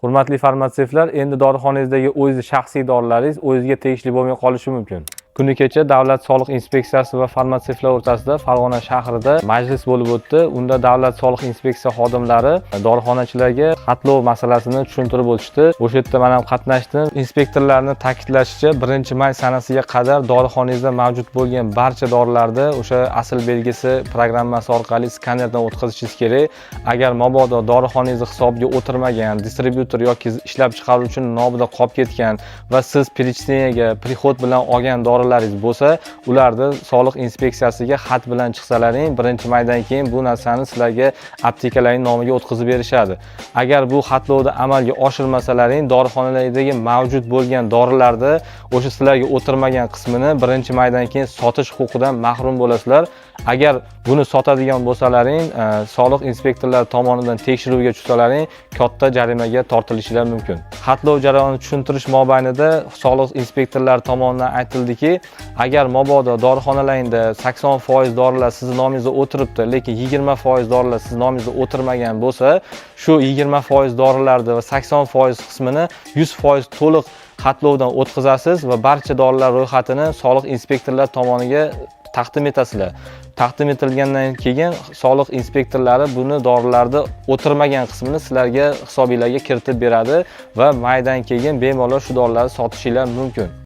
Hurmatli farmatsevtlar, endi dorixonangizdagi o'zingizni shaxsiy dorilaringiz o'zingizga tegishli bo'lmay qolishi mumkin. Kuni kecha Davlat soliq inspeksiyasi va farmatsevtlar o'rtasida Farg'ona shahrida majlis bo'lib o'tdi. Unda Davlat soliq inspeksiya xodimlari dorixonachilarga xatlov masalasini tushuntirib o'tishdi. O'sha yerda men ham qatnashdim. Inspektorlarni ta'kidlashicha, 1-may sanasiga qadar dorixonangizda mavjud bo'lgan barcha dorilarni o'sha asl belgisi programmasi orqali skanerdan o'tkazishingiz kerak. Agar mabodo dorixonangizni hisobiga o'tirmagan, distribyutor yoki ishlab chiqaruvchining nomida qolib ketgan va siz перечисление ga приход bilan olgan dorilaringiz bo'lsa, ularni soliq inspeksiyasiga xat bilan chiqsalaring, 1-maydan keyin bu narsani sizlarga aptekalarning nomiga o'tkazib berishadi. Agar bu xatlovni amalga oshirmasalaring, dorixonalardagi mavjud bo'lgan dorilarni o'sha sizlarga o'tirmagan qismini 1-maydan keyin sotish huquqidan mahrum bo'lasizlar. Agar buni sotadigan bo'lsalaring, soliq inspektorlari tomonidan tekshiruvga tushsalaring, katta jarimaga tortilishinglar mumkin. Xatlov jarayonini tushuntirish mobaynida soliq inspektorlari tomonidan aytildiki, agar mabodo dorixonalaringda 80% dorilar sizni nomingizda o'tiribdi, lekin 20% dorilar sizni nomingizda o'tirmagan bo'lsa, shu 20% dorilarni va 80% qismini 100% to'liq xatlovdan o'tkazasiz va barcha dorilar ro'yxatini soliq inspektorlar tomoniga taqdim etasizlar. Taqdim etilgandan keyin soliq inspektorlari buni, dorilarni o'tirmagan qismini sizlarga hisobinglarga kiritib beradi va maydan keyin bemalol shu dorilarni sotishinglar mumkin.